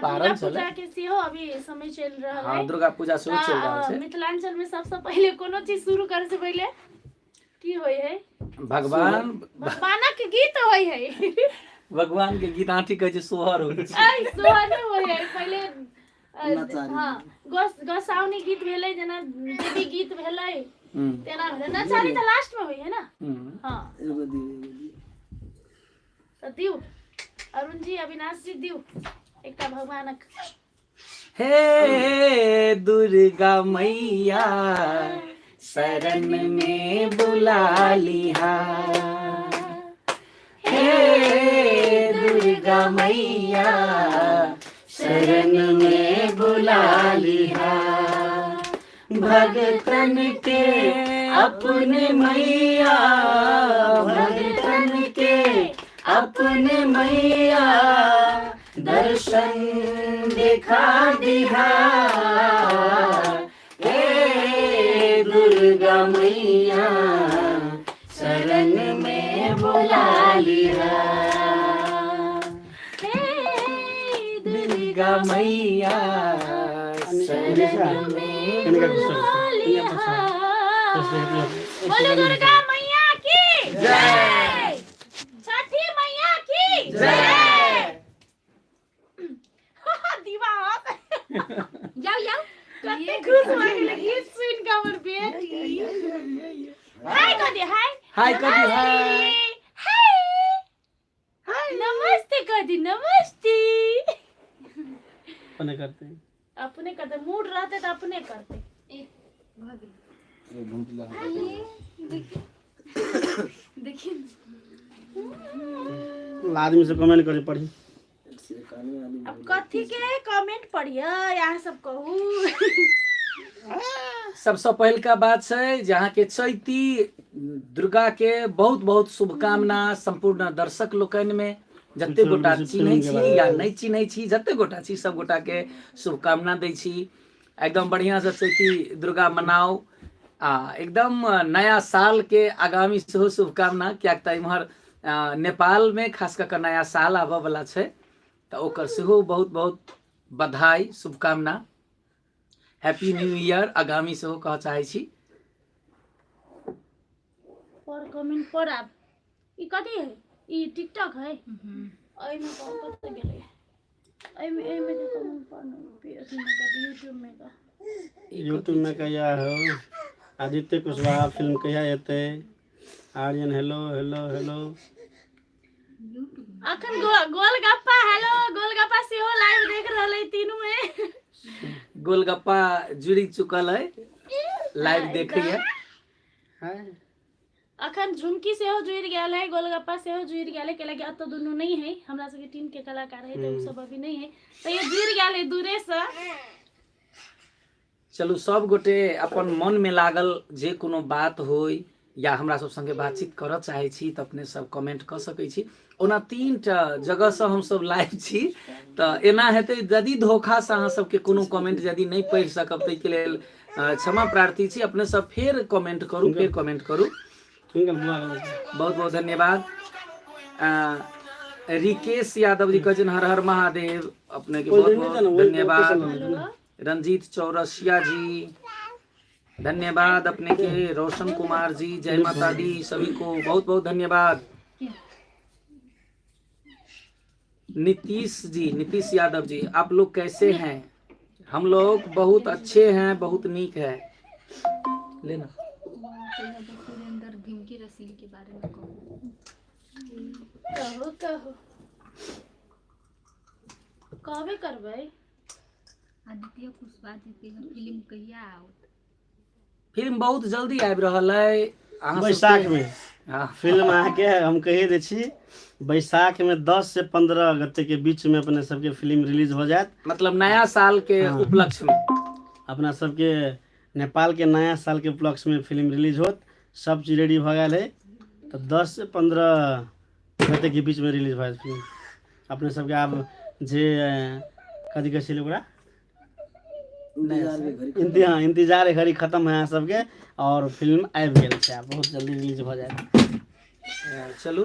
पारण दुर्गा छलै। पूजा के सेहो अभी समय चलि रहल हँ, है। दुर्गा पूजा सेहो चलि रहल तऽ छै। मिथिलांचल में सबसँ पहिले कोनो चीज शुरू करे से पहिले की होइ है? भगवान भगवानक गीत होइ है। भगवान के गीत आठी कहै छै, सोहर होइ छै। ऐ सोहर नहि होइ है पहिले, नचारी। हँ, गोसाउनी गीत भेलै, जेना देवी गीत भेलै, तेना भेलै। नचारी तऽ लास्ट में होइ है ना? हँ। एगो दियौ, एगो दियौ। तऽ दियौ अरुण जी, अविनाश जी, दियौ एकटा भगवानक। हे दुर्गा मैया, शरण में बुला लिहा। हे दुर्गा मैया, शरण में बुला लिहा। भगतन के अपने मैया, भगतन के अपने मैया, दर्शन दिखा दिहा। हे दुर्गा मैया, शरण में बुला लिहा। हे दुर्गा मैया, शरण में बुला लिहा। बोलो दुर्गा मैया की जय। छठी मैया की जय। दीवा हाथ। जाओ जाओ। कते खुश भऽ गेलै गीत सुनि कऽ हमर बेटी। हाय कऽ दे, हाय। हाय कऽ दी, हाय। हाय, नमस्ते कऽ दी, नमस्ते। अपने करते। अपने करते, मूड रहते तऽ अपने करते। भऽ गेल। एगो घुमटी लगा। देखिए। आदमी से कमेंट करे पड़ी। से काने आदमी। अब कथी के कमेंट पढ़िए, अहाँ सब कहू। सबसँ पहिलका बात छै जे अहाँके चैती दुर्गा के बहुत बहुत शुभकामना सम्पूर्ण दर्शक लोकनि में, जते गोटा चिन्है छी या नहि चिन्है छी, जते गोटा छी सब गोटा के शुभकामना दै छी। एकदम बढ़िया से चैती दुर्गा मनाउ आ एकदम नया साल के आगामी सेहो शुभकामना, कियाक तऽ इम्हर नेपाल में खास कऽ कऽ नया साल आबऽ वाला छै, तऽ ओकर सेहो बहुत बहुत बधाई, शुभकामना, हैप्पी न्यू ईयर आगामी सेहो कहऽ चाहै छी। पर कमेंट पर आब ई कथी है? ई टिकटॉक है, एहिमे कतऽ गेलै? एहिमे एहिमे के कमेंट पर अथी में कथी, यूट्यूब में का? यूट्यूब में कहिया हो? आदित्य कुशवाहा, फिल्म कहिया एतै? Aryan, hello hello hello. अखन गोलगप्पा, हेलो गोलगप्पा सेहो लाइव देख रहल है तीनू में। गोलगप्पा जुड़ि चुकल है, लाइव देखैया। अखन झुमकी सेहो जुड़ि गेल है, गोलगप्पा सेहो जुड़ि गेल है, कैलाकि एतऽ दुनू नहि है, हमरा सबके टीम के कलाकार है, तऽ ओ सब अभी नहि है, तैयो जुड़ि गेल है दूरे से। चलू, सब गोटे अपन मन में लागल जे कोनो बात होय या हमरा सब संगे बातचीत करऽ चाहै छी तऽ अपने सब कमेंट कऽ सकै छी। ओना 3टा जगहसँ हमसब लाइव छी, तऽ एना हेतै यदि धोखासँ अहाँ सबके कोनो कमेंट यदि नहि पढ़ि सकब, ताहिके लेल क्षमा प्रार्थी छी। अपने सब फेर कमेंट करू, फेर कमेंट करू। बहुत बहुत धन्यवाद। रिकेश यादव जी कहै छथिन हर हर महादेव, अपने के बहुत बहुत धन्यवाद। रंजीत चौरसिया जी, धन्यवाद अपने के। रोशन कुमार जी, जय माता दी, सभी को बहुत बहुत धन्यवाद। नीतीश जी, नीतीश यादव जी, आप लोग कैसे हैं? हम लोग बहुत अच्छे हैं, बहुत नीक है। लेना। सुरेंद्र ढिमकी रसील के बारे में कहू। कहू कहू, कहबे करबै। आदित्य कुशवाहा जी के फिल्म कहिया आओत? फिल्म बहुत जल्दी आबि रहल है अहाँ सबके- बैसाख में। हाँ। फिल्म अहाँके हम कहि दै छी, बैसाख में 10 से 15 गते के बीच में अपने सबके फिल्म रिलीज हो जायत। मतलब नया साल के उपलक्ष्य में। अपना सबके नेपाल के नया साल के उपलक्ष्य में फिल्म रिलीज होत। सब चीज रेडी भऽ गेल है, तऽ 10 से 15 गते के बीच में रिलीज भऽ जायत फिल्म। अपने सबके आब जे कथी कहै छै ओकरा, इंतजार के घड़ी। इंतजार, इंतजार घड़ी खत्म है अहाँ सबके और फिल्म आबि गेल छै, आब बहुत जल्दी रिलीज भऽ जायत। चलू,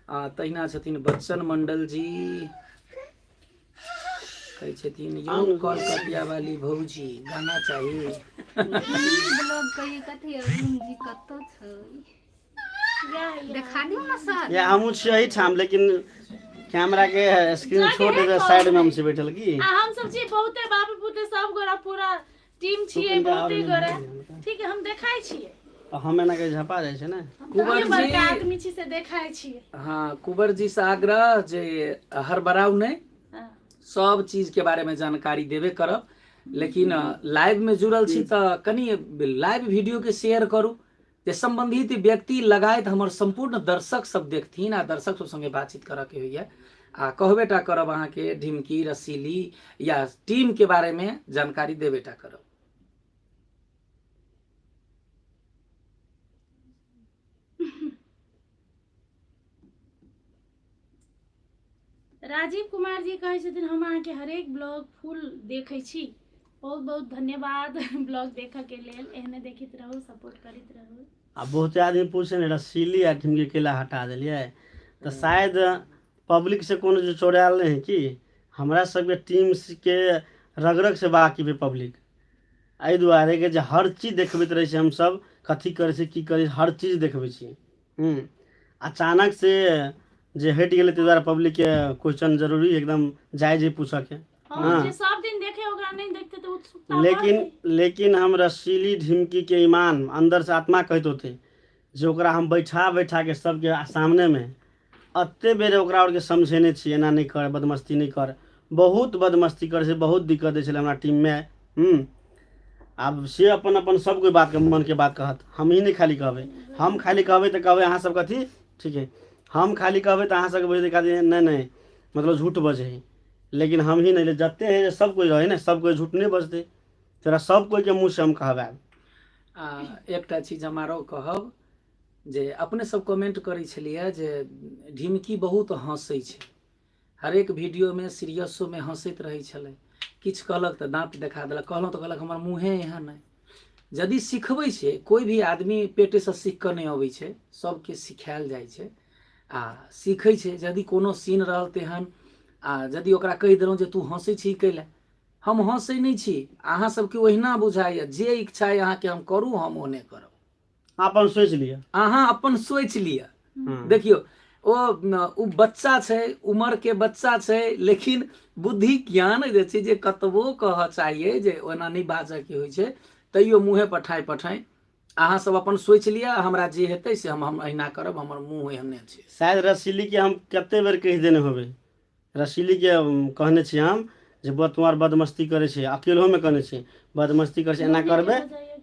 तहिना छथिन बच्चन मंडल जी। कहै छथिन यौ कलकतिया वाली भौजी गाना चाही। ब्लॉग कहिए कथी अरुण जी कतऽ छै देखा दियौ ने सर। या हमहूँ छियै एहिठाम, लेकिन कैमरा के स्क्रीन छोट है, साइड में हम छी बैठल की। आ हम सब छी बहुते बाप पुते सब गोरा पूरा टीम छियै, बहुते गोरा। ठीक है, हम देखाइ छियै। हम एना के झपा जाइ छै ने। कुंवर जी बड़का आदमी छी से देखाइ छियै। हाँ, कुंवर जी से आग्रह जे हड़बड़ाउ नहि, सब चीज के बारे में जानकारी देबे करब, लेकिन लाइव में जुड़ल छी तऽ कनि लाइव वीडियो के शेयर करू जे संबंधित व्यक्ति लगायत हमर संपूर्ण दर्शक सब देखथिन आ दर्शक सब संगे बातचीत करऽ के होइया। आ कहबे टा करब अहाँके ढिमकी रसीली या टीम के बारे में जानकारी देबे टा करब। राजीव कुमार जी कहै छथिन हम अहाँके हरेक ब्लॉग फुल देखै छी, बहुत बहुत धन्यवाद ब्लॉग देखऽके लेल, एहने देखैत रहू, सपोर्ट करैत रहू। आ बहुते आदमी पूछे ने रसीली आ ढिमकी केला हटा देलियै, तऽ शायद पब्लिक से कोनो जे चोरायल नहि है कि हमरा सबके टीम के रग रग से बाकी भी पब्लिक, एहि दुआरे के जे हर चीज देखबैत रहै छै, हमसब कथी करै छी की करै छी हर चीज देखबै छी। अचानक से जे हटि गेलै ताहि दुआरे पब्लिक के क्वेश्चन जरूरी एकदम जायज है पूछऽ के। हाँ, जे सब दिन देखे ओकरा नहीं देखते तो उत्सुकता लेकिन बढ़तै। लेकिन हम रसीली ढिमकी के ईमान अंदर से आत्मा कहैत होते जे ओकरा हम बैठा बैठा के सबके सामने में एते बेर ओकरा आरके समझेने छी एना नहि कर, बदमस्ती नहि कर, बहुत बदमस्ती करै छै, बहुत दिक्कत दै छलै हमरा टीममे। आब से अपन अपन सब कोइ बातके मनके बात कहत, हमही नहि खाली कहबै, हम खाली कहबै तऽ कहबै अहाँ सब कथी ठीक है, हम खाली कहबै तऽ अहाँ सबके बुझतै खाली नहि नहि मतलब झूठ बजै है, लेकिन हमही नहि जते है सब कोइ रहै ने, सब कोइ झूठ नहि बजतै, तोरा सब कोइके मुँहसँ हम कहबायब। आ एकटा चीज हम आरो कहब जे अपने सब कमेंट करै छलियै जे ढिमकी बहुत हँसै छै, हरेक वीडियोमे सीरियसोमे हँसैत रहै छलै, किछु कहलक तऽ दाँत देखा देलक, कहलहुँ तऽ कहलक हमर मुँहे एहन अइ। यदि सिखबै छै कोइ भी आदमी पेटेसँ सीख कऽ नहि अबै छै, सबके सिखायल जाइ छै आ सीखै छै। यदि कोनो सीन रहल तेहन आ यदि ओकरा कहि देलहुँ जे तू हँसै छी कैला, हम हँसै नहि छी, अहाँ सबके ओहिना बुझाइए, जे इच्छा अइ अहाँके हम करू, हम ओहने करब। अपन सोचि लिअ, अहाँ अपन सोचि लिअ। देखियौ ओ ओ बच्चा छै, उमर के बच्चा छै, लेकिन बुद्धि ज्ञान जे छै जे कतबो कहऽ चाहिए जे ओना नहि बाजऽ के होइ छै, तैयो मुँहे पठाइ पठाइ अहाँ सब अपन सोचि लिअ, हमरा जे हेतै से हम अहिना करब, हमर मुँह एहने छै। शायद रसीली के हम कते बेर कहि देने होबै, रसीली के कहने छियै हम जे बौआ तू आर बदमस्ती करै छै, अकेलोमे कहने छियै बदमस्ती करै छै, एना करबै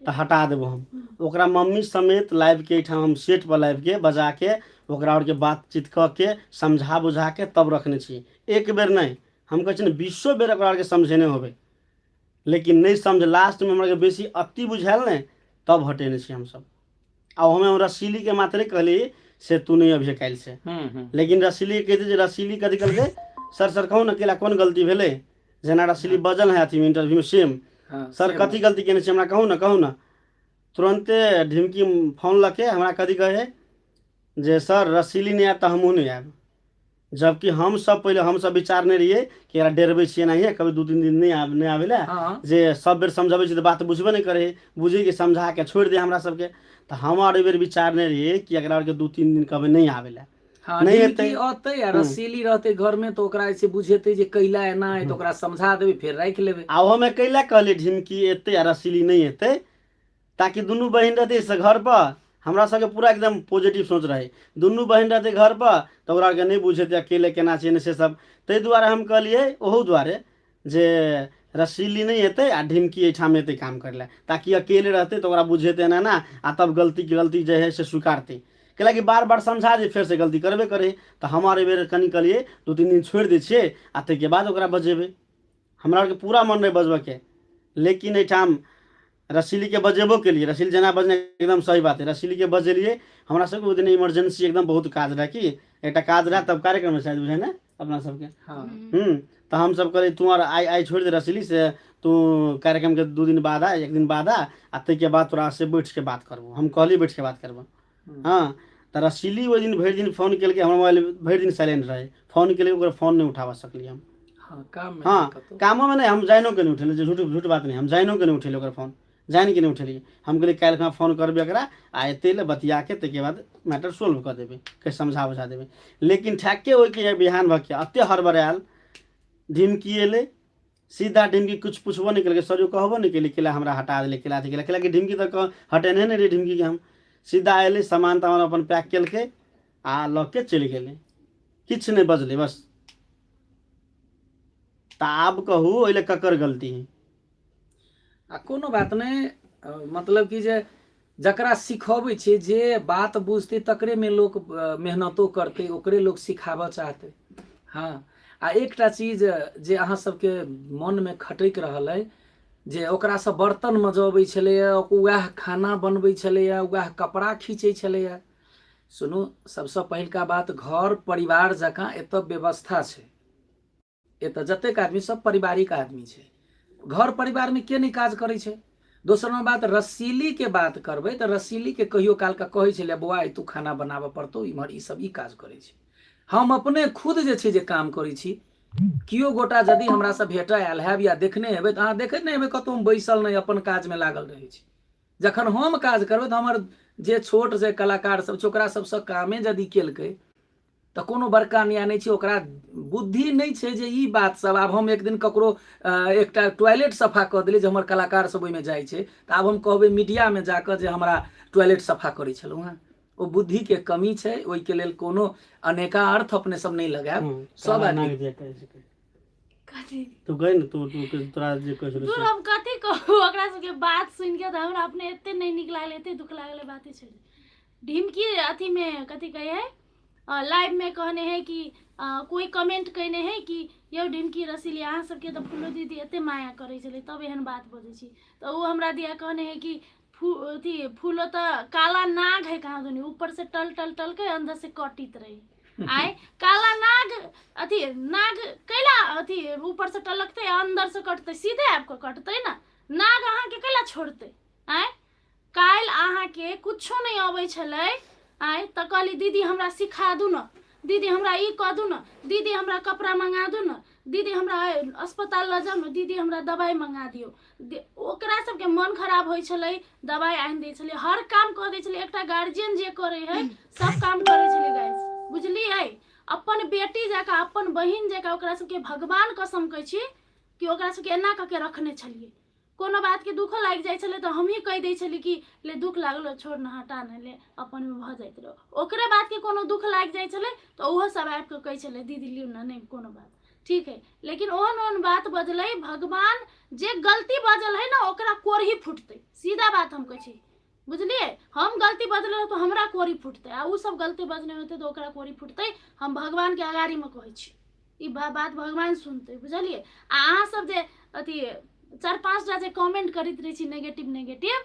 तऽ हटा देबो हम। ओकरा मम्मी समेत लाइवके एहिठाम हम सेट पर लाइवके बजाके ओकरा आरके बातचीत कऽ के समझा बुझा के तब रखने छियै। एक बेर नहि, हम कहै छियै ने बीसो बेर ओकरा आरके समझेने होबै, लेकिन नहि समझ, लास्टमे हमरा बेसी अति बुझायल ने तब हटेने छियै हमसब। आ ओहोमे हम रसीली के मात्रे कहली से तू नहीं अभिये काल्हि से, लेकिन रसीली के कहते जे रसीली कथी कहलकै सर सर कहू ने केला कोन गलती भेलै, जेना रसीली बजल है अथी इंटरव्यू में सेम, सर कथी गलती केने छी हमरा कहू ने कहू ने, तुरन्ते ढिमकी फोन लऽ के हमरा कथी कहै जे सर रसीली नहि आयत तऽ हमहूँ नहि आयब, जबकि हम सब पहिले हम सब विचारने रहियै कि एकरा डेरबै छियै एनाहिए कभी 2-3 दिन नहि आब नहि आबै लए, जे सब बेर समझबै छियै तऽ बात बुझबे नहि करै, बुझै के समझा के छोड़ि दे हमरा सबके, तऽ हम आर एहि बेर विचारने रहियै कि एकरा आरके 2-3 दिन कहबै नहि आबै लए, नहि एतै हेतै। अतै आ रसीली रहतै घरमे तऽ ओकरा जे छै बुझेतै जे कैला एना है, तऽ ओकरा समझा देबै फेर राखि लेबै। आ ओहोमे कैला कहलियै ढिमकी एतै आ रसीली नहि एतै, ताकि दुनू बहिन रहतै से घर पर, हमरा सबके पूरा एकदम पॉजिटिव सोच रहे, दुनू बहिन रहतै घर पर तऽ ओकरा आरके नहि बुझेतै अकेले केना छै ने से सब, ताहि दुआरे हम कहलियै ओहू दुआरे जे रसीली नहि एतै आ ढिमकी एहिठाम एतै काम करै लए, ताकि अकेले रहतै तऽ ओकरा बुझेतै एना एना आ तब गलती गलती जे है से स्वीकारतै, कैलाकि बार बार समझा जे फेरसँ गलती करबे करै, तऽ हम आर एहिबेर कनि कहलियै 2-3 दिन छोड़ि दै छियै आ ताहिके बाद ओकरा बजेबै, हमरा आरके पूरा मन रहै बजबऽके, लेकिन एहिठाम रसीलीके बजेबो केलियै, रसीली जेना बजने एकदम सही बात है, रसीलीके बजेलियै, हमरा सबके ओहि दिन इमरजेंसी एकदम बहुत काज रहै, कि एकटा काज रहै तब कार्यक्रम शायद बुझाइ ने अपना सबके। तऽ हमसब कहलियै तू आर आइ आइ छोड़ि दे रसीली से, तू कार्यक्रमके 2 दिन बाद आ, 1 दिन बाद आ, आ ताहिके बाद तोरा से बैठके बात करबो, हम कहलियै बैठके बात करबो। हाँ, तऽ रसीली ओहि दिन भरि दिन फोन केलकै, हमर मोबाइल भरि दिन साइलेंट रहै, फोन केलकै ओकर फोन नहि उठाबऽ सकलियै हम। हँ, काम में हँ कतौ। कामोमे नहि, हम जानिओ के नहि उठेलियै, जे झूठ झूठ बात नहि, हम जानिओ के नहि उठेलियै ओकर फोन, जानि के नहि उठेलियै। हम कहलियै काल्हि खुना फोन करबै एकरा आ एतै लए बतियाके ताहिके बाद मैटर सोल्व कऽ देबै, के समझा बुझा देबै। लेकिन ठैके ओहिके बिहान भऽ के एते हड़बड़ायल, ढिमकी एलै सीधा, ढिमकी किछु पुछबो नहि केलकै, सर यौ कहबो नहि केली केला हमरा हटा देलै, केला अथी केला, केला कि ढिमकी तऽ हटेने नहि रहै ढिमकीके। हम सीधा एलै, सामान तामान अपन पैक केलकै आ लऽ के चलि गेलै, किछु नहि बजलै बस। तऽ आब कहू ओहि लए ककर गलती है? आ कोनो बात नहि, मतलब कि जे जकरा सिखबै छियै जे बात बुझतै तकरेमे लोक मेहनतो करतै, ओकरे लोक सिखाबऽ चाहतै। हँ, आ एकटा चीज जे अहाँ सबके मनमे खटकि रहल अइ जे ओकरासँ बर्तन मजबै छलैए, उएह खाना बनबै छलैए, उएह कपड़ा खींचै छलैए। सुनू, सबसँ पहिलका बात घर परिवार जकाँ एतऽ व्यवस्था छै। एतऽ जतेक आदमी सब पारिवारिक आदमी छै। घर परिवारमे के नहि काज करै छै? दोसर बात रसीलीके बात करबै तऽ रसीलीके कहियो कालके कहै छलै, बौआ आइ तू खाना बनाबऽ पड़तौ, इम्हर ई सब ई काज करै छै। हम अपने खुद जे छै जे काम करै छी। केओ गोटा यदि हमरासँ भेटऽ आयल हैब या देखने हेबै तऽ अहाँ देखैत नहि हेबै कतहु हम बैसल नहि, अपन काजमे लागल रहै छी। जखन हम काज करबै तऽ हमर जे छोट जे कलाकार सब छै ओकरा सबसँ कामे यदि केलकै तऽ कोनो बड़का न्याय नहि छै। ओकरा बुद्धि नहि छै जे ई बात सब। आब हम एक दिन ककरो एकटा टॉयलेट सफा कऽ देलियै जे हमर कलाकार सब ओहिमे जाइ छै, तऽ आब हम कहबै मीडियामे जाकऽ जे हमरा टॉयलेट सफा करै छलहुँ हेँ। ओ बुद्धिके कमी छै, ओहिके लेल कोनो अनेका अर्थ अपने सब नहि लगायब सब आदमी। कथी तू कहि ने, तू तू तोरा जे कहै छलौ दूर से। हम कथी कहू, ओकरा सबके बात सुनि के तऽ हमरा अपने एते नहि नीक लागलै, एते दुख लागलै, बाते छोड़ि ढिमकी अथीमे कथी कहै है, लाइव में कहने है कि कोई कमेंट कयने है कि यौ ढिमकी रसीली अहाँ सबके तऽ फूलो दीदी एते माया करै छलै तब एहन बात बजै छी। तऽ ओ हमरा दिया कहने है कि फू अथी फूलो तऽ काला नाग है कहाँ दुनी, ऊपर से टल टल टल के अंदर से कटित रही। आय काला नाग अथी नाग कैला अथी ऊपर से टलकतै आ अंदर से कटतै, सीधे आबि कऽ कटतै ने, नाग अहाँके कैला छोड़तै? आँय काल्हि अहाँके कुछो नहि अबै छलै, आँय तऽ कहली दीदी हमरा सिखा दू ने, दीदी हमरा ई कऽ दू ने, दीदी हमरा कपड़ा मंगा दू ने, दीदी हमरा अस्पताल लऽ जाउ ने, दीदी हमरा दबाइ मंगा दियौ। ओकरा सबके मन खराब होइ छलै, दबाइ आनि दै छलै, हर काम कऽ दै छलै। एकटा गार्जियन जे करै है सब काम करै छलै गाइस, बुझलियै? अपन बेटी जकाँ अपन बहिन जकाँ ओकरा सबके भगवान कसम कहै छी कि ओकरा सबके एना कऽ के रखने छलियै। कोनो बातके दुखो लागि जाइ छलै तऽ हमही कहि दै छलियै कि ले दुख लागलो छोड़ ने, हटा ने, ले अपनमे भऽ जाइत रहौ। ओकरे बातके कोनो दुख लागि जाइ छलै तऽ ओहो सब आबि कऽ कहै छलै दीदी लियौ ने, नहि कोनो बात ठीक है। लेकिन ओहन ओहन बात बजलै, भगवान जे गलती बजल है ने ओकरा कोरही फुटतै, सीधा बात हम कहै छी, बुझलियै? हम गलती बजले तऽ हमरा कोरी फुटतै आ ओ सब गलती बजने होतै तऽ ओकरा कोरी फुटतै। हम भगवानके अगाड़ीमे कहै छी ई बात भगवान सुनतै, बुझलियै? आ अहाँ सब जे अथी 4-5 टा जे कमेंट करैत रहै छी नेगेटिव नेगेटिव,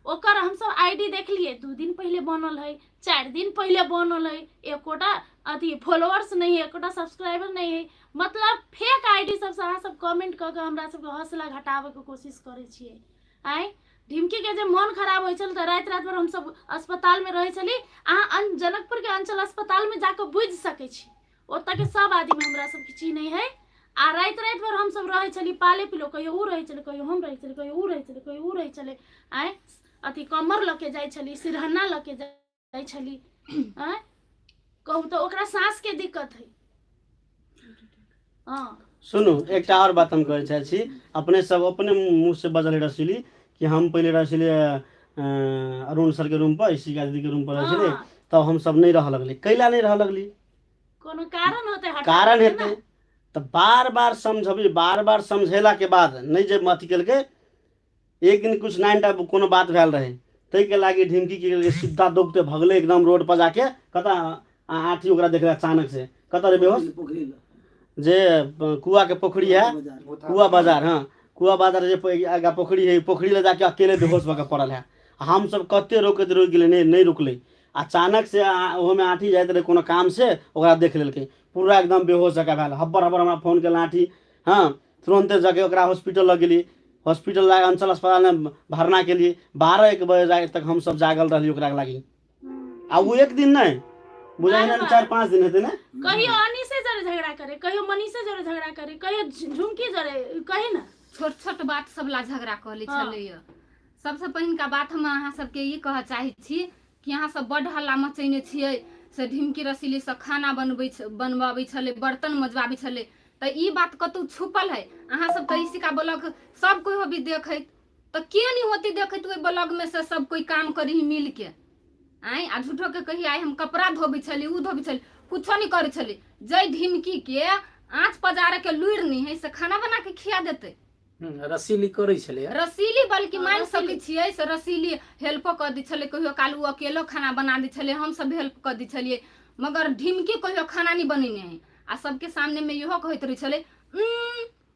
ओकर हमसब I D देखलियै 2 दिन पहिले बनल है, 4 दिन पहिले बनल है, एकोटा अथी फॉलोअर्स नहि है, एकोटा सब्सक्राइबर नहि है, मतलब फेक I D सबसँ अहाँ सब कमेंट कऽ कऽ हमरा सबके हौसला घटाबैके कोशिश करै छियै। आँय ढिमकीके जे मोन खराब होइ छल तऽ राति राति भर हमसब अस्पतालमे रहै छली। अहाँ जनकपुरके अंचल अस्पतालमे जाकऽ बुझि सकै छी, ओतऽके सब आदमी हमरा सबके चिन्है है। आ राति राति भर हमसब रहै छली पाले पिलो, कहियो उ रहै छलै, कहियो हम रहै छली, कहियो उ रहै छलै, कहियो उ रहै छलै। आँय अथी कमर लऽ के जाइ छली, सिरहना लऽ के जाइ छली। आँय कहू तऽ ओकरा साँसके दिक्कत है। हँ सुनू, एकटा आओर बात हम कहै चाहै छी। अपने सब अपने मुँह से बजल रसीली कि हम पहिले रहै छलियै अरुण सरके रूम पर, इशिका दीदीके रूम पर रहै छलियै, तब हम सब नहि रहऽ लगली। कैला नहि रहऽ लगली? कोनो कारण होतै, हटा कारण देतै हेतै ने। तऽ बार बार समझबी, बार बार समझेलाके बाद नहि जे अथी केलकै। एक दिन कुछ नाइनटा कोनो बात भेल रहै, ताहिके लागि ढिमकी की केलकै, सीधा दौगते भगलै एकदम रोड पर जाके कतऽ आँठी ओकरा देखलै अचानक से, कतऽ रे बेहोश पोखरी लग जे कुआ के पोखरी है, बाजार कुआ बाजार, हाँ कुआ बाजार जे आगा पोखरी है, पोखरी लग जाके अकेले बेहोश भऽ के पड़ल है। हमसब कते रोकैत रुकि गेलै, नहि नहि रुकलै। अचानक से ओहोमे आँठी जाइत रहै कोनो काम से, ओकरा देख लेलकै, पूरा एकदम बेहोश जकाँ भेल। हब्बर हब्बर हमरा फोन केलक आँठी, हाँ तुरन्ते जाके ओकरा हॉस्पिटल लऽ गेली। हॉस्पिटल लए अंचल अस्पतालमे भरना केलिए। 12-1 बजे तक हमसब जागल रहली ओकरा लागि। आ ओ एक दिन नहि, बुझाइ बार 4 5 दिन हेतै ने। कहियो अनिसे जरे झगड़ा करे, कहियो मनीषे जरे झगड़ा करे, कहियो झुमकी जरे, कही ना। छोट छोट बात सब ला झगड़ा कऽ लै हाँ। छलैया। सबसँ पहिनका बात हम अहाँ सबके ई कहऽ चाहै छी कि अहाँ सब बड्ड हल्ला मचेने छियै से ढिमकी रसीली से खाना बनबै बनबाबै छलै, बर्तन मजबाबै छलै, तऽ ई बात कतौ छुपल है? अहाँ सब तऽ ई सिका ब्लॉग सब कोइ होबी देखैत, तऽ के नहीं होती देखैत ओहि ब्लॉग में से सब कोइ काम करही मिल के आँय। आ झूठो के कही आइ हम कपड़ा धोबै छली, उ धोबै छली, कुछो नहीं करै छली। जै ढिमकी के आँच पजारे के लुरि नहीं है से खाना बना के खिया देतै। रसीली करै छलैया। रसीली बल्कि हाँ, मान रसीली। सकै छियै से रसीली हेल्पो कऽ दै छलै, कहियो काल ओ अकेलो खाना बना दै छलै, हमसब हेल्प कऽ दै छलियै, मगर ढिमकी कहियो खाना नहि बनेने है। आ सबके सामने मे इहो कहैत रहै छलै,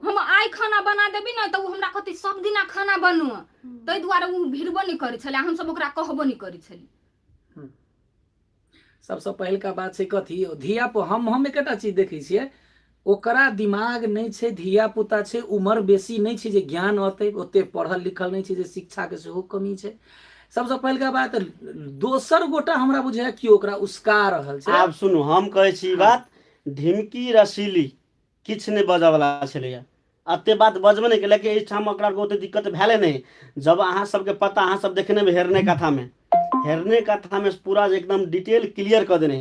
हम आइ खाना बना देबी ने तऽ ओ हमरा कहतै सब दिना खाना बनू, ताहि दुआरे ओ भिड़बो नहि करै छलै, हमसब ओकरा कहबो नहि करै छलियै। सबसँ पहिलका बात छै कथी, धिया हम एकटा चीज देखै छियै, ओकरा दिमाग नहि छै, धिया पुता छै, उमर बेसी नहि छै जे ज्ञान अतै, ओते पढ़ल लिखल नहि छै जे शिक्षाके सेहो कमी छै। सबसँ पहिलका बात दोसर गोटा हमरा बुझाय कि ओकरा उसका रहल छै। आब सुनू, हम कहै छी ई बात, ढिमकी रसीली किछु नहि बजऽवला छलैया, एते बात बजबे नहि केलक। एहिठाम ओकरा ओते दिक्कत भेलै नहि। जब अहाँ सबके पता, अहाँ सब देखने हेबै हेरने कथामे, हेरने कथामे पूरा एकदम डिटेल क्लियर कऽ देने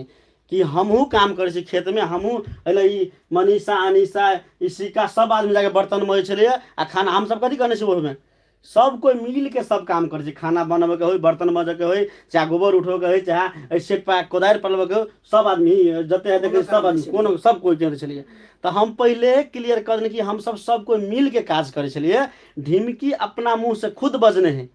कि हमहूँ काम करै छी खेतमे, हमहूँ एलै ई मनीषा अनीषा ई सिका सब आदमी जाके बर्तन मजै छलैया आ खाना हमसब कथी करने छी, ओहिमे सब कोइ मिलके सब काम करै छै, खाना बनबैके होइ, बर्तन मजैके होइ, चाहे गोबर उठबैके होइ, चाहे एहि सेट पर कोदारि पलबैके होइ, सब आदमी जते है देखै सब आदमी कोनो सब कोइ करै छलियै। तऽ हम पहिले क्लियर कऽ देने कि हमसब सब कोइ मिलके काज करै छलियै। ढिमकी अपना मुँह से खुद बजने है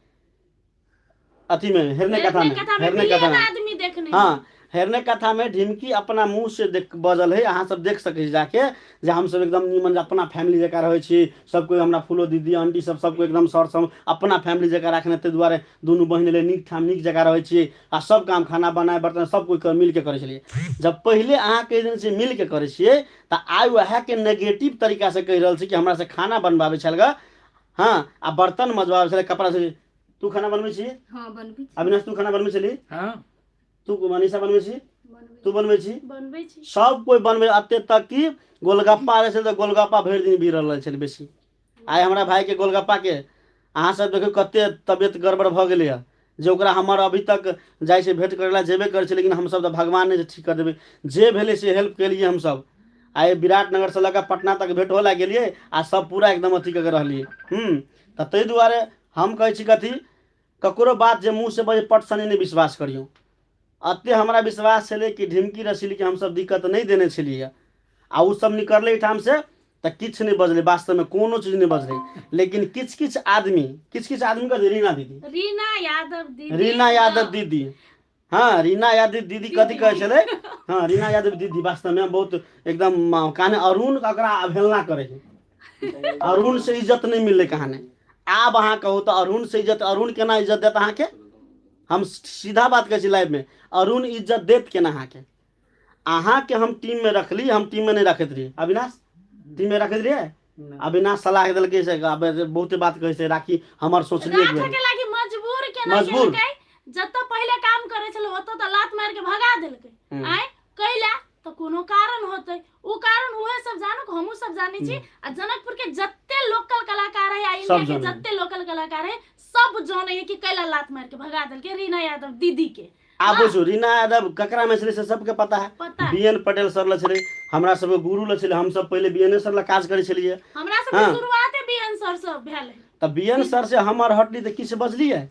अथी में, हेरने कथा में, हेरने कथा में आदमी देखने। हाँ, हेरने कथा में ढिमकी अपना मुँह से देख बजल है। अहाँ सब देख सकै छी जाके जे हमसब एकदम निमन अपना फैमिली जकाँ रहै छी, सब कोइ हमरा फूलो दीदी आंटी सब सब कोइ एकदम सर सब अपना फैमिली जकाँ राखने, ताहि दुआरे दुनू बहिन एलै नीक ठाम नीक जकाँ रहै छी आ सब काम खाना बनाए बर्तन सब कोइ मिलके करै छलियै। जब पहिले अहाँ कहि देने छियै मिलके करै छियै, तऽ आइ उएहके नेगेटिव तरीकासँ कहि रहल छी कि हमरा से खाना बनबाबै छल ग, हाँ, आ बर्तन मजबाबै छलै, कपड़ा से। तू खाना बनबै छी? हाँ, बनबै छी। अविनाश तू खाना बनबै छली? हाँ। तू मनीषा बनबै छी? तू बनबै छी? बनबै छी। सब कोइ बनबै, एते तक कि गोलगप्पा रहै छलै तऽ गोलगप्पा भरि दिन भिड़ल रहै छलै बेसी। आइ हमरा भाइके गोलगप्पाके अहाँ सब देखियौ कते तबियत गड़बड़ भऽ गेलैए जे ओकरा हमर अभी तक जाइ छै भेँट करै लए जेबे करै छै, लेकिन हमसब तऽ भगवान नहि जे ठीक कऽ देबै, जे भेलै से हेल्प केलियै हमसब। आइ विराटनगरसँ लऽ कऽ पटना तक भेँट होऽ लए गेलियै आ सब पूरा एकदम अथी कऽ के रहलियै। तऽ ताहि दुआरे हम कहै छी कथी, ककरो बात जे मुँहसँ बजै पट सनी नहि विश्वास करियौ। एते हमरा विश्वास छलै कि ढिमकी रसीलीके हमसब दिक्कत नहि देने छलियै आ ओ सब निकललै एहिठामसँ तऽ किछु नहि बजलै, वास्तवमे कोनो चीज नहि बजलै। लेकिन किछु किछु आदमी, किछु किछु आदमी कथी, रीना दीदी, रीना यादव दीदी, रीना यादव दीदी, हाँ रीना यादव दीदी कथी कहै छलै, हाँ रीना यादव दीदी वास्तवमे बहुत एकदम काने अरुण ओकरा अवहेलना करै है, अरुण से इज्जत नहि मिललै कहाने। आब अहाँ कहू तऽ अरुण से इज्जत, अरुण केना इज्जत देत अहाँके? हम सीधा बात कहै छी लाइवमे, अरुण इज्जत देत केना अहाँके? अहाँके हम टीममे रखली, हम टीममे नहि रखैत रहियै। अविनाश टीममे रखैत रहियै? अविनाश सलाह देलकै से बहुते बात कहै छै राखी, हमर सोचलियै एक बेर। राखऽ के लागी मजबूर केना मजबूर। केलकै, जतऽ पहिले काम करै छलै ओतऽ तऽ लात मारि के भगा देलकै। आँय कैला तऽ कोनो कारण होतै, उ कारण उहे सब जानू, हमहूँ सब जानै छी आ जनकपुर के जते लोकल कलाकार है आ सब इंडिया के जानै। जते लोकल कलाकार है सब जानै है कि कैला लात मारि के भगा देलकै रीना यादव दीदी के। आब बुझू रीना यादव ककरा में छलै से सबके पता है। पता है। बी एन पटेल सर लग छलै, हमरा सबके गुरु लग छलै, हमसब पहिले बी एन सर लग काज करै छलियै। हमरा सबके हाँ। शुरुआते बी एन सर से भेल है। तऽ बी एन सर से हमर हटली तऽ किछु बजलियै?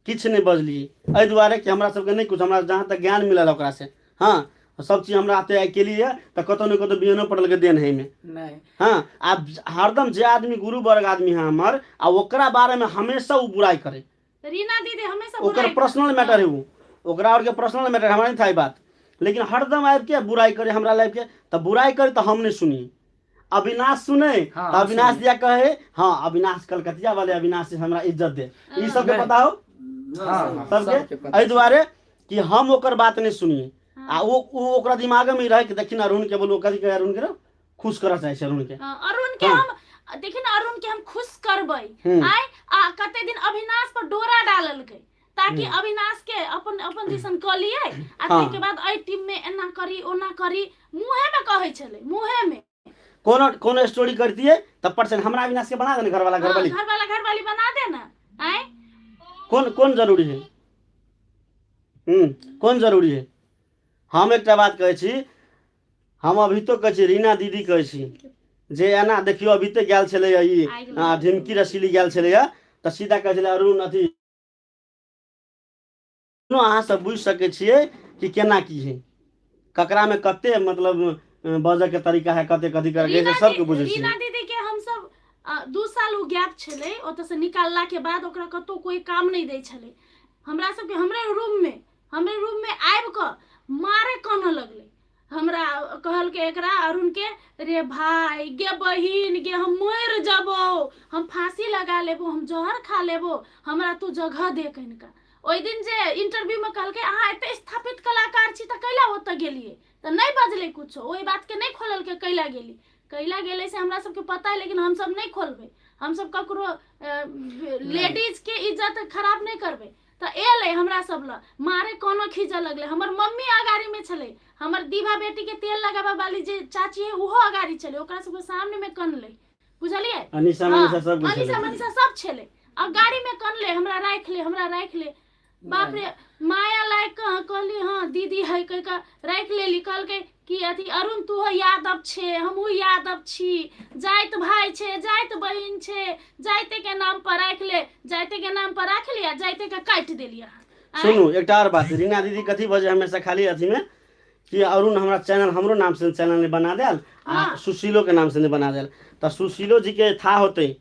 किछु नहि बजलियै, एहि दुआरे कि हमरा सबके नहि किछु, हमरा जहाँ तक ज्ञान मिलल ओकरा से, हाँ सब चीज हमरा आते आइ केलियै तऽ कतौ ने कतौ बी एनो पटेल के देन है एहिमे। नहि। हाँ, आब हरदम जे आदमी गुरु वर्ग आदमी है हमर, आ ओकरा बारे में हमेशा ओ बुराई करे। रीना दीदी हमेशा ओकर बुराई पर्सनल मैटर है, ओ ओकरा और के पर्सनल मैटर हमरा नहीं था ई बात, लेकिन हरदम आबि के बुराई करे हमरा लाइफ के, तऽ बुराई करे तऽ हम नहीं सुनी। अविनाश सुने हाँ, तऽ हम अविनाश सुनी। दिया कहे हाँ अविनाश कलकतिया वाले अविनाश से हमरा इज्जत दे, ई सबके नहीं। पता हो हाँ, हाँ, सबके? सबके पता। एहि दुआरे कि हम ओकर बात नहीं सुनिए आ ओ ओकरा दिमाग में रहे कि देखिन अरुण के बोलू कथी कहे, अरुण के रहो, खुश करऽ चाहै छै अरुण के। हाँ, अरुण के हाँ। हम देखिन अरुण के हम खुश करबै। हम्म। आय आ कते दिन अविनाश पर डोरा डाललकै। ताकि अविनाश के अपन अपन दिसन कऽ लियै आ ताहिके बाद एहि टीम मे एना करी ओना करी मुँहे मे कहै छलै मुँहे मे कोनो कोनो स्टोरी करतियै तऽ परसेंट हमरा अविनाश के बना देने घरवाला हाँ, घरवाली घरवाला घरवाली बना दे ना आँय कोन कोन जरूरी है कोन जरूरी है हम एकटा बात कहै छी हम अभी तो कहै छी रीना दीदी कहै छी जे एना देखियौ अभी तऽ गेल छलैया ई ढिमकी रसीली गेल छलैया तऽ सीधा कहै छलै अरुण अथी अहाँ सब बुझि सकै छियै कि केना की है ककरामे कते मतलब बजऽ के तरीका है कते कथी करे के सबके बुझै छियै रीना दीदी के हम सब 2 साल ओ गैप छलै ओतऽ से निकालला के बाद ओकरा कतौ कोई काम नहि दै छलै हमरा सबके हमरे रूम में आबि कऽ मारे कानऽ लगलै हमरा कहलकै एकरा अरुण के रे भाई गे बहिन गे हम मरि जबो हम फांसी लगा लेबो हम जहर खा लेबो हमरा तू जगह दे कनिका ओहि दिन जे इंटरव्यू में कहलकै अहाँ एते स्थापित कलाकार छी तऽ कैला ओतऽ गेलियै तऽ नहि बजलै कुछो ओहि बात के नहि खोललकै कैला गेली कैला गेलै से हमरा सबके पता है लेकिन हमसब नहि खोलबै हमसब ककरो लेडीज के इज्जत खराब नहि करबै तऽ एलै हमरा सब लग मारे कोनो खींचऽ लगलै हमर मम्मी अगाड़ी में छलै हमर दीभा बेटी के तेल लगाबऽ वाली जे चाची है ओहो अगाड़ी छलै ओकरा सबके सामने में कनलै बुझलियै अनिशा मनीषा सब कुछ अनिशा मनीषा सब छलै अगाड़ी में कनलै हमरा राखि ले हमरा राखि ले बाप रे माया लायक कऽ कहली हाँ दीदी है कहि कऽ राखि लेली कहलकै कि अथी अरुण तू यादव छे हमहूँ यादव छी जाइत भाय छे जाइत बहिन छे जाइते के नाम पर राखि ले जाइते के नाम पर राखि लिया जाइते के काटि देली अहाँ सुनू एकटा आओर बात रीना दीदी कथी बजे हमेशा खाली अथीमे कि अरुण हमरा चैनल हमरो नाम से चैनल नहि बना देल आ सुशीलो के नाम से नहि बना देल तऽ सुशीलो जी के था होतै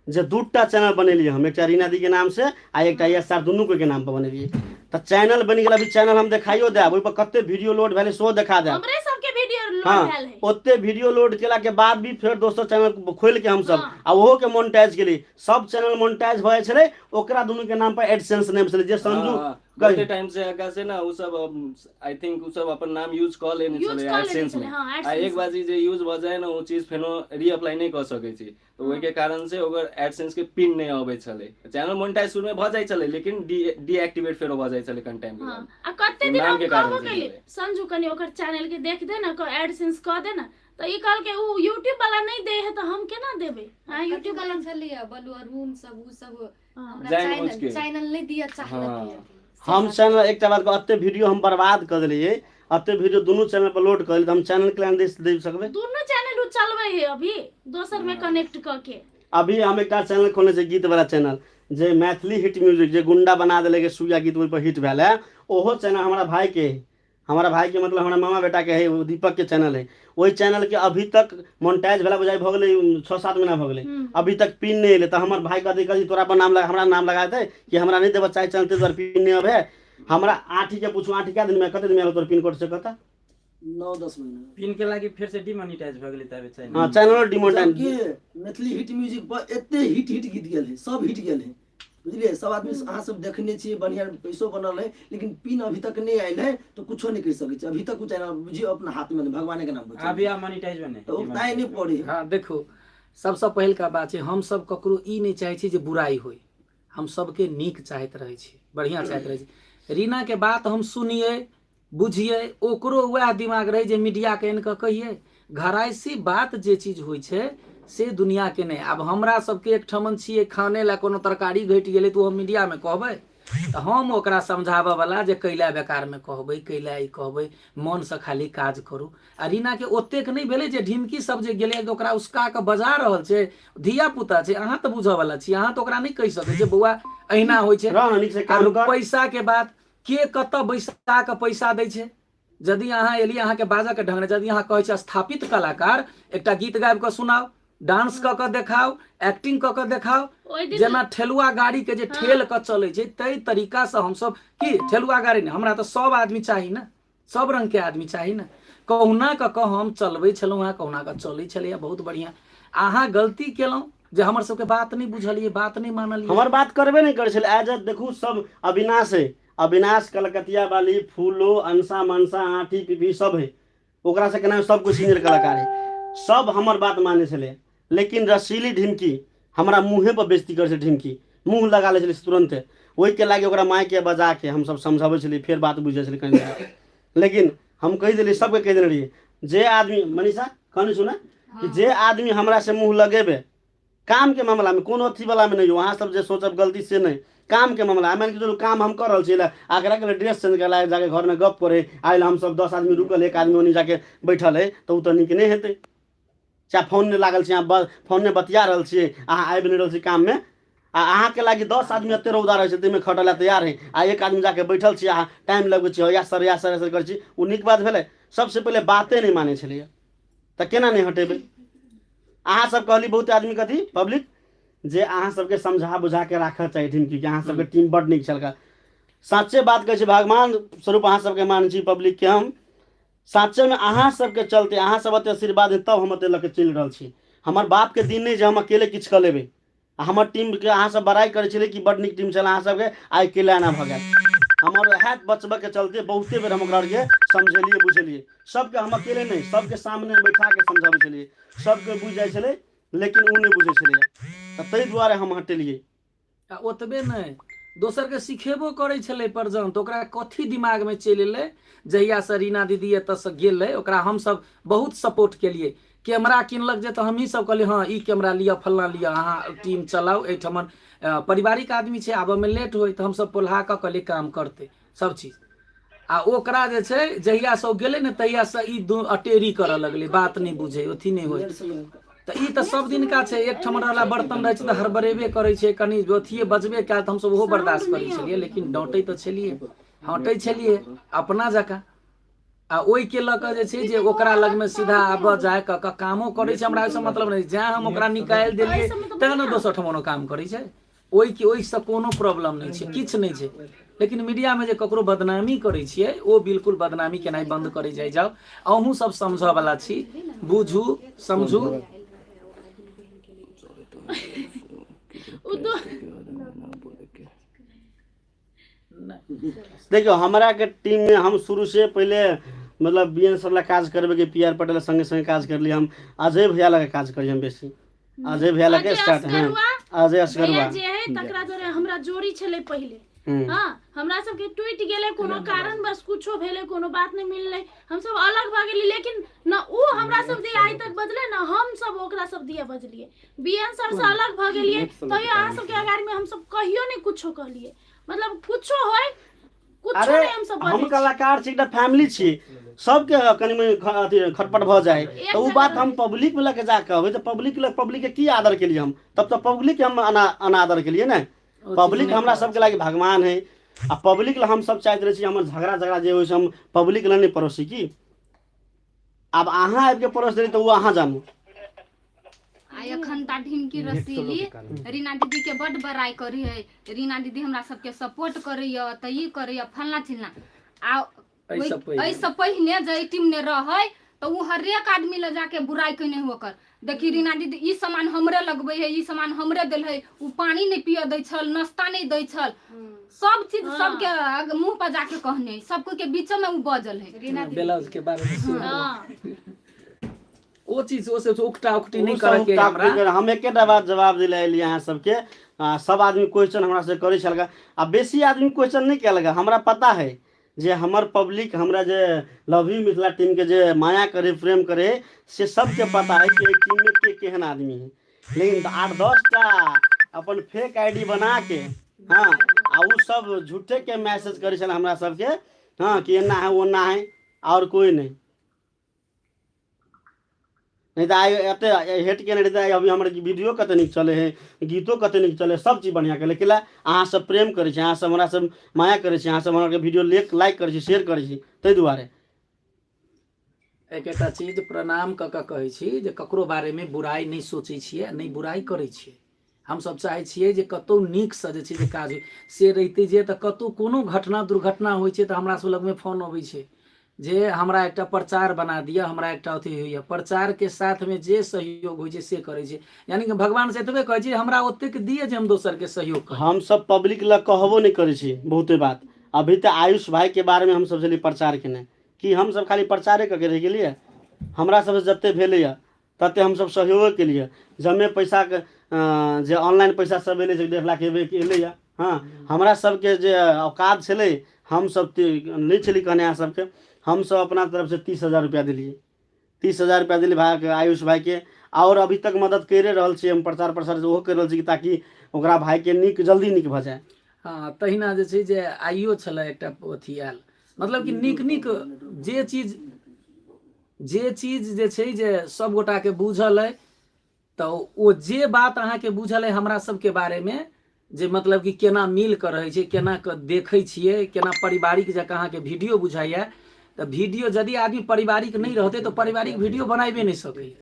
जे दूटा चैनल बनेलियै हम एकटा रीना दी के नाम से आ एकटा एस आर दुनू के नाम पर बनेलियै तऽ चैनल बनि गेल अभी चैनल हम देखाइयो देब ओहिपर कते वीडियो लोड भेलै सेहो देखा देब हमरे सबके वीडियो लोड हाँ भेल है ओते वीडियो लोड केला के बाद भी फेर दोसर चैनल खोलि के हमसब आ ओहो के मोनेटाइज केली सब चैनल मोनेटाइज भऽ जाइ छलै ओकरा दुनू के नाम पर एडसेंस नहि छलै जे संजू हाँ, बहुते टाइम से आगा से ना उ सब I think उ सब अपन नाम यूज कऽ लेने यूज छलै कऽ लेने एडसेंस छलै में हाँ आ एडसेंस एक बार जे यूज भऽ जाय ने ओ चीज फेनो रीअप्लाई नहि कऽ सकै छी तऽ ओहिके कारण से ओकर एडसेंस के पिन नहि अबै छलै चैनल मोनेटाइज शुरू में भऽ जाइ छलै लेकिन डीएक्टिवेट फेरो भऽ जाइ छलै कनि टाइम के हाँ बाद आ कते ओ दिन नाम हम के कारण कहबो से केली भेलै। संजू कनि ओकर चैनल के देख दे ना एडसेंस कऽ दे ना तऽ ई कहलकै उ यूट्यूब वाला नहि दै है तऽ हम केना देबै हाँ कथी यूट्यूब वाला कहै छलियै बलु अरुण सब उ सब हाँ। हमरा जानि बुझि चैनल के। चैनल नहि दिअ चाहलक हाँ। हम चैनल एकटा बात कहू, एते वीडियो हम बर्बाद कऽ देलियै एते वीडियो दुनू चैनल पर लोड कऽ देलियै तऽ हम चैनल के लिए दे सकबै दुनू चैनल उ चलबै है अभी दोसर में कनेक्ट कऽ के अभी हम एकटा चैनल खोलने छियै गीत वाला चैनल जे मैथिली हिट म्यूजिक जे गुंडा बना देले के सुइया गीत ओहि पर हिट भेल है ओहो चैनल हमरा भाई के है हमारा भाई के मतलब हमरा मामा बेटा के है ओ दीपक के चैनल है ओहि चैनल के अभी तक मोनेटाइज भेला बुझाइ भऽ गेलै 6-7 महीना भऽ गेलै अभी तक पिन नहि एलै तऽ हमर भाई कहतै कथी तोरा पर नाम लगा हमरा नाम लगा देतै कि हमरा नहि देबऽ चाहे चैनल ताहि दुआरे पिन नहि अबै हमरा आठी के पूछू आठी कए दिनमे कते दिनमे एलो तोर पिन कोड से कहता 9-10 महीना पिन के लागि फेर से डिमोनिटाइज भऽ गेलै तबे चैनल हाँ चैनल डिमोनेटाइज जबकि मैथिली हिट म्यूजिक पर एते हिट हिट गीत गेल है सब हिट गेल है बुझलियै सब आदमी अहाँ सब देखने छियै बढ़िया पैसो बनल है लेकिन पिन अभी तक नहीं आयल है तो कुछो नहीं कर सकै छी अभी तक कुछ आयल बुझियौ अपना हाथ में नहीं, भगवाने के नाम बचल अभी आब मोनिटाइज बने तऽ उगताए नहीं पड़े हाँ देखू सबसँ पहिलका बात छै हमसब ककरो ई नहि चाहै छी जे बुराइ होइ हम सबके नीक चाहैत रहै छी बढ़िआँ चाहैत रहै छी रीनाके बात हम सुनियै बुझियै ओकरो वएह दिमाग रहै जे मीडियाके आनि कऽ कहियै घरायसी बात जे चीज होइ छै से दुनिआके नहि आब हमरा सबके एकठमन छियै खाने लए कोनो तरकारी घटि गेलै तऽ ओ हम मीडियामे कहबै तऽ हम ओकरा समझाबऽवला जे कैला बेकारमे कहबै कैला ई कहबै मोनसँ खाली काज करू आ रीनाके ओतेक नहि भेलै जे ढिमकी सब जे गेलै तऽ ओकरा उसका कऽ बजा रहल छै धिया पुता छै अहाँ तऽ बुझऽवला छी अहाँ तऽ ओकरा नहि कहि सकै छियै बौआ अहिना होइ छै रह नीक से काम कर पैसाके बात के कतऽ बैसा कऽ पैसा दै छै यदि अहाँ एलियै अहाँके बाजऽके ढंग नहि यदि अहाँ कहै छियै स्थापित कलाकार एकटा गीत गाबि कऽ सुनाउ डांस कऽ कऽ देखाउ एक्टिंग कऽ कऽ देखाउ ओहि दिन जेना ठेलुआ गाड़ी के जे ठेल कऽ चलै छै ताहि तरीकासँ हमसब की ठेलुआ गाड़ी नहि हमरा तऽ सब आदमी चाही ने सब रंग के आदमी चाही ने कहुना कऽ कऽ हम चलबै छलहुँ हेँ कहुना कऽ चलै छलैए बहुत बढ़िआँ अहाँ गलती केलहुँ जे हमर सबके बात नहि बुझलियै बात नहि मानलियै हमर बात करबे नहि करै छलै एज देखू सब अविनाश है अविनाश कलकतिया वाली फूलो अंसा मनसा आँठी पीपी सब है ओकरा से केना सब कुछ सीनियर कलाकार है सब हमर बात माने छलै लेकिन रसीली ढिमकी हमरा मुँहे पर बेइज्जती करै छलै ढिमकी मुँह लगा लै छलै तुरन्ते ओहिके लागि ओकरा मायके बजाके हमसभ समझाबै छलियै, फेर बात बुझि जाइ छलै कनि देर। लेकिन हम कहि देलियै, सबके कहि देने रहियै, जे आदमी मनीषा कहने छु ने कि जे आदमी हमरा से मुँह लगेबे काम के मामला में, कोनो अथी वाला में नहीं हो, अहाँ सब जे सोचब गलती से नहीं, काम के मामला मान के चलू काम हम कर रहल छी, आकरा के ड्रेस चेंज कर जाके घर में गप करे आयल, हम सब 10 आदमी रुकल, एक आदमी ओनी जाके बैठल है, तऽ ओ तऽ नीक नहि हेतै। चाहे फोन नहि लागल छी, अहाँ फोन नहि बतिया रहल छियै, अहाँ आबि नहि रहल छी काममे, आ अहाँके लागि 10 आदमी एते रौदा रहै छै ताहिमे खटऽ लए तैयार है, आ एक आदमी जाके बैठल छी, अहाँ टाइम लगबै छी, या सर या सर या सर करै छी, ओ नीक बात भेलै? सबसँ पहिले बाते नहि मानै छलैया, तऽ केना नहि हटेबै? अहाँ सब कहली बहुत आदमी कथी पब्लिक जे अहाँ सबके समझा बुझा के राखऽ चाही टीम की, अहाँ सबके टीम बड नीक छलका। साँचे बात कहै छी, भगवान स्वरूप अहाँ सबके मानै छी पब्लिक के हम, साँचे में अहाँ सबके चलते, अहाँ सब एते आशीर्वाद है तब हम एते लऽ के चलि रहल छी। हमर बाप के दिन नहि जे हम अकेले किछु कऽ लेबै। आ हमर टीम के अहाँ सब बड़ाइ करै छलियै कि बड नीक टीम छल अहाँ सबके, आइ अकेले एना भऽ गेल। हमर वएह बचबऽ के चलते बहुते बेर हम ओकरा आरके समझेलियै बुझेलियै सबके, हम अकेले नहि, सबके सामने बैठा के समझाबै छलियै, सबके बुझि जाइ छलै, लेकिन ओ नहि बुझै छलैया, तऽ ताहि दुआरे हम हटेलियै। आ ओतबे नहि, दोसरके सिखेबो करै छलै परजन, तऽ ओकरा कथी दिमागमे चलि एलै, जहियासँ रीना दीदी एतऽसँ गेलै ओकरा हमसभ बहुत सपोर्ट केलियै। कैमरा किनलक जे तऽ हमही सब कहलियै हँ ई कैमरा लिअ, फल्लाँ लिअ, अहाँ टीम चलाउ, एहिठमन पारिवारिक आदमी छै, आबऽमे लेट होइ, तऽ हमसभ पोल्हा कऽ कहलियै काम करतै सब चीज। आ ओकरा जे छै जहियासँ ओ गेलै ने तहियासँ ई दू अटेरी करऽ लगलै, बात नहि बुझै, अथी नहि होइ। तऽ ई तऽ सब दिनका छै, एकठाम रहला बर्तन रहै छै तऽ हड़बड़ेबे करै छै, कनि अथिए बजबे कयल तऽ हमसब ओहो बर्दाश्त करै छलियै, लेकिन डँटै तऽ छलियै, हटै छलियै अपना जकाँ। आ ओहिके लऽ कऽ जे छै जे ओकरा लगमे सीधा आबऽ जाय कऽ कऽ कामो करै छै, हमरा ओहिसँ मतलब नहि, जैं हम ओकरा निकालि देलियै तैं ने दोसर ठाम काम करै छै। ओहिके ओहिसँ कोनो प्रॉब्लम नहि छै, किछु नहि छै। लेकिन मीडियामे जे ककरो बदनामी करै छियै ओ बिल्कुल बदनामी केनाइ बन्द करै जाइ जाउ। अहूँ सब समझऽवला छी, बुझू समझू। देखियौ हमरा के टीम में हम शुरू से पहले मतलब बी एन सर लग काज करबे के पी आर पटेल संगे संगे काज करली, हम अजय भैया लगे काज करी, हम बेसी अजय भैया लगे अजय स्टार्ट। हाँ, असगरुआ, अजय भैया असगरुआ जे है तकरा जोरे हमरा जोड़ी छलै पहिले। हाँ, हमरा सबके टूटि गेलै कोनो कारण बस, कुछो भेलै, कोनो बात नहि मिललै, हमसब अलग भऽ गेली, लेकिन न ओ हमरा सब दिया आइ तक बजलै न हम सब ओकरा सब दिया बजलियै। बी एन सर से अलग भऽ गेलियै तैयो अहाँ सबके अगाड़ी में हमसब कहियो नहि कुछो कहलियै, मतलब कुछो होय कुछो अरे नहि हमसब हम बजै छी। कलाकार छी, एकटा फैमिली छी, सबके कनि मनि अथी खटपट भऽ जाए, तऽ ओ बात हम पब्लिक में लऽ के जा कहबै तऽ पब्लिक लग पब्लिक के की आदर केलियै हम? तब तऽ पब्लिक के हम अनादर केलियै ने। पब्लिक हमरा सबके लागि भगवान है, आ पब्लिक ला हम सब चाहैत रहै छी हमर झगड़ा झगड़ा जे होइ छै हम पब्लिक ला नहि परोसी की। आब अहाँ आबि के परोस देली तऽ ओ अहाँ जानू। आ एखन ता ढिमकी रसीली रीना दीदी के बड बड़ाई करी है, रीना दीदी हमरा सबके सपोर्ट करैया तऽ ई करैया फलना चिलना। आ एहिसँ पहिने। एहिसँ पहिने जे एहि टीम ने रहै तऽ ओ हरेक आदमी लग जाके बुराइ केने हो ओकर, देखी रीना दीदी ई सामान हमरे लगबै है, ई सामान हमरे देल है, ओ पानी नहि पियऽ दै छल, नाश्ता नहि दै छल, सब चीज सबके मुँह पर जाके कहने, सब कोई के बीचो में ओ बजल है। रीना दीदी ब्लाउज के बारे में सेहो। हाँ। ओ चीज ओ सब उकटा उकटी नहि ओ सब करऽ के उकटा हमरा। उकटी हम एकेटा बात जवाब दिला एलियै अहाँ सबके। सब आदमी क्वेश्चन हमरा से करै छलका, आ बेसी आदमी क्वेश्चन नहि केलक। हमरा पता है जे हमर पब्लिक हमरा जे लव you Mithila team के जे माया करे प्रेम करे से सबके पता है कि एहि टीम में के केहन आदमी है। लेकिन 8-10 टा अपन फेक I D बना के, हाँ, आ उ सब झूठे के मैसेज करै छल हमरा सबके, हाँ, कि एना है ओना है, और कोई नहीं। नहीं तऽ आइ एते हेट केने रहितै, आइ अभी हमर वीडियो कते नीक चलै है, गीतो कते नीक चलै, सब चीज बढ़िआँ केलै। कैला अहाँ सब प्रेम करै छी, अहाँ सब हमरा सब माया करै छी, अहाँ सब हमरा वीडियो लाइक करै छी, शेयर करै छी, ताहि दुआरे। एकेटा चीज प्रणाम कऽ कऽ कहै छी जे ककरो बारेमे बुराइ नहि सोचै छियै, नहि बुराइ करै छियै। हमसब चाहै छियै जे कतहु नीकसँ जे छै जे काज होइ, से रहितै जे तऽ कतहु कोनो घटना दुर्घटना होइ छै तऽ हमरा सब लगमे फोन अबै छै जे हमरा एकटा प्रचार बना दिअ, हमरा एकटा अथी होइए। प्रचारके साथमे जे सहयोग होइ छै से करै छै, यानि कि भगवानसँ एतबे कहै छी हमरा ओतेक दिअ जे हम दोसरके सहयोग करी। हमसब पब्लिक लग कहबो नहि करै छी बहुते बात। अभी तऽ आयुष भाइके बारेमे हमसब छलियै प्रचार केने, कि हमसब खाली प्रचारे कऽ के रहि गेलियै? हमरा सबसँ जते भेलैए तते हमसब सहयोगो केलियै। जमे पैसाके जे ऑनलाइन पैसा सब एलै से 1.5 लाख एबे एलैए, हँ हमरा सबके जे औकात छलै हमसब नहि छलै कहने अहाँ सबके, हमसब अपना तरफसँ 30,000 रुपैआ देलियै, 30,000 रुपैआ देलियै भाइके, आयुष भाइके। आओर अभी तक मदद करिए रहल छियै हम, प्रचार प्रसार ओहो करि रहल छी ताकि ओकरा भाइके नीक जल्दी नीक भऽ जाय। हँ, तहिना जे छै जे आइयो छलै एकटा अथी आयल, मतलब कि नीक नीक जे चीज, जे चीज जे छै जे सब गोटाके बूझल अइ, तऽ ओ जे बात अहाँके बूझल अइ हमरा सबके बारेमे, जे मतलब कि केना मिल कऽ रहै छै, केना कऽ देखै छियै, केना पारिवारिक जकाँ अहाँके वीडियो बुझाइए, तऽ वीडियो यदि आदमी पारिवारिक नहि रहतै तऽ पारिवारिक वीडियो बनाबे नहि सकैए।